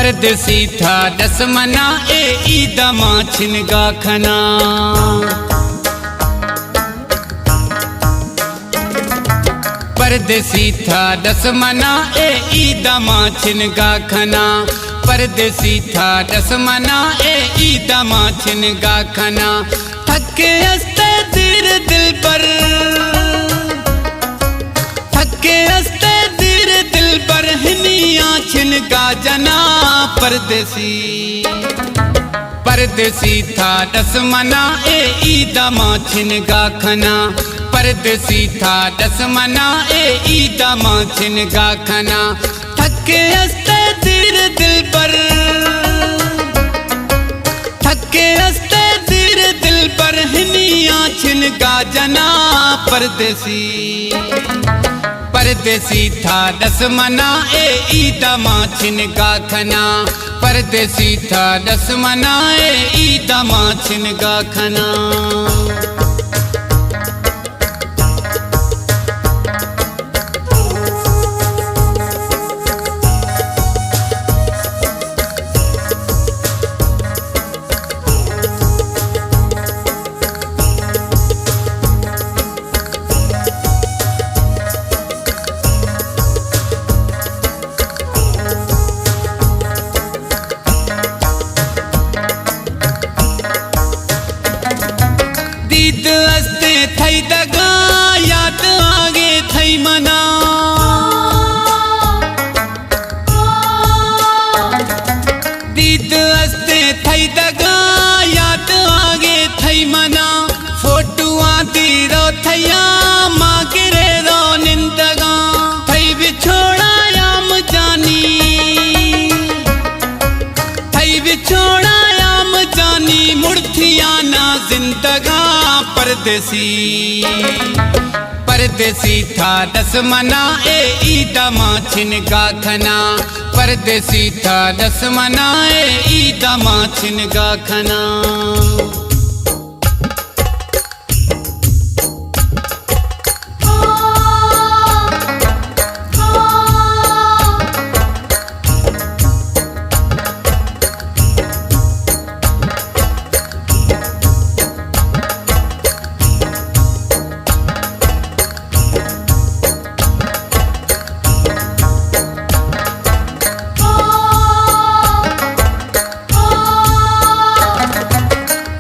پردیسی تھا ڈس منا اے عید ما چھنگا کھنا۔ پردیسی تھا ڈس منا اے عید ما چھنگا کھنا۔ پردیسی تھا ڈس منا اے عید ما چھنگا کھنا۔ تھکے استے دیر دلبر، تھکے استے دیر دلبر، ہنیاں چھنگا جنا پردیسی۔ پردیسی تھا ڈس منا اے عید ما چھنگا کھنا۔ پردیسی تھا ڈس منا اے عید ما چھنگا کھنا۔ تھکے استے دیر دلبر، تھکے استے دیر دلبر، ہنیاں چھنگا جنا پردیسی۔ پردیسی تھا ڈس منا اے عید ما چھنگا کھنا۔ پردیسی تھا ڈس منا اے عید ما چھنگا کھنا۔ دید استے تھئی دگا، یاد آگے تھئی منا۔ دید استے تھئی دگا، یاد آگے تھئی منا۔ فوٹواں دی رو تھیا، ما گرے رو نندگاں۔ تھئی بچھوڑا یام جانی، تھئی بچھوڑا یام جانی، مڑ تھیاں نا زندگاں پردیسی۔ پردیسی تھا ڈس منا اے عید ما چھنگا کھنا۔ پردیسی تھا ڈس منا اے عید ما چھنگا کھنا۔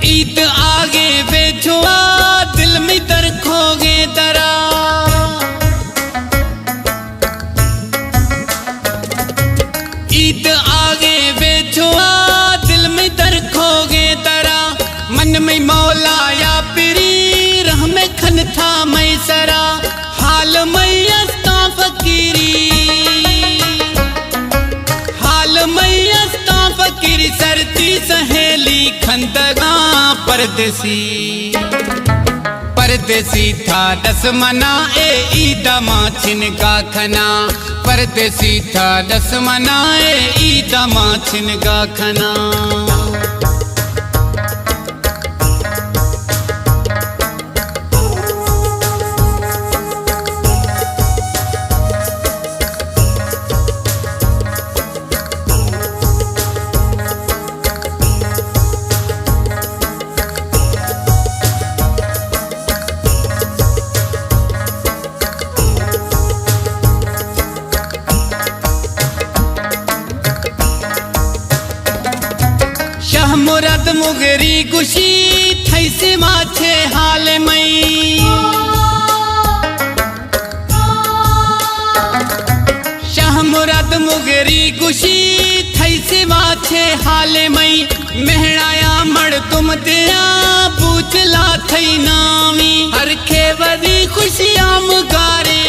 عید آگے ویچھوا، دل می در کھوگے درا۔ عید آگے ویچھوا، دل می در کھوگے درا۔ من می مولا یا پری، رحم کھن تھا می سرا۔ حال می استاں فقیری، حال می استاں فقیری، سردی سہیلی کھندگاں پردیسی۔ پردیسی تھا ڈس منا اے عید ما چھنگا کھنا۔ پردیسی تھا ڈس منا اے عید ما چھنگا کھنا۔ شاہ مراد مغری گشی، تھئی سما چھ حال مئی۔ شاہ مراد مغری گشی، تھئی سما چھ حال مئی۔ مہڑایا مڑدم دیا، بوجلا تھئی نامی۔ ہر کھے وری خوشیاں مگارے،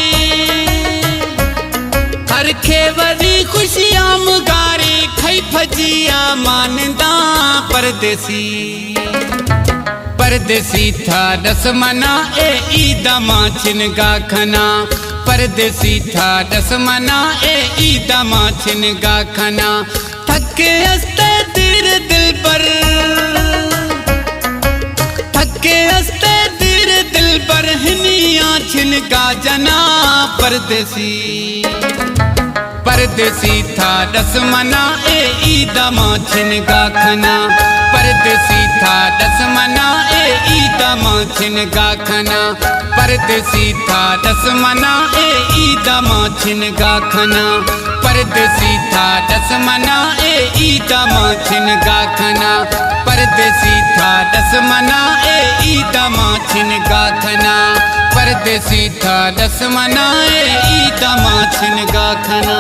ہر کھے وری خوشیاں مگارے، کھئی پھجیا ماننداں پردیسی۔ پردیسی تھا ڈس منا اے عید ما چھنگا کھنا۔ پردیسی تھا ڈس منا اے عید ما چھنگا کھنا۔ تھکے استے دیر دلبر، تھکے استے دیر دلبر، ہنیاں چھنگا جنا پردیسی۔ پردیسی تھا ڈس منا اے عید ما چھنگا کھنا۔ پردیسی تھا ڈس منا اے عید ما چھنگا کھنا۔ پردیسی تھا ڈس منا اے عید ما چھنگا کھنا۔ پردیسی تھا ڈس منا اے عید ما چھنگا کھنا۔ پردیسی تھا ڈس منا اے عید ما چھنگا کھنا۔ پردیسی تھا ڈس منا اے عید ما چھنگا کھنا۔